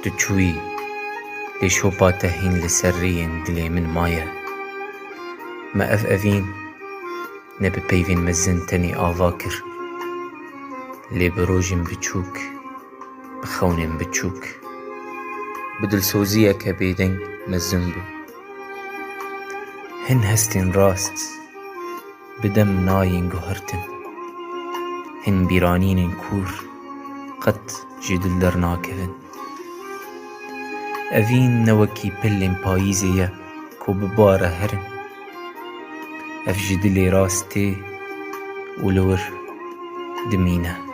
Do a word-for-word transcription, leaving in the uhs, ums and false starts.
Tu çûyî, lê şopa te hîn li ser rêyên dilê min maye. Me ev evîn ne bi peyvên mezin tenê ava kir, lê bi rojên biçûk, bi xewnên biçûk, bi dilsoziyeke bêdeng mezin bû. Hin hestên rast bi dem nayên guhertin. Hin bîranînên kûr qet ji dil dernakevin. Evîn ne wekî pelên payîzê ye ku bi bar re herin. Ev ji dilê rast tê û li wir dimîne.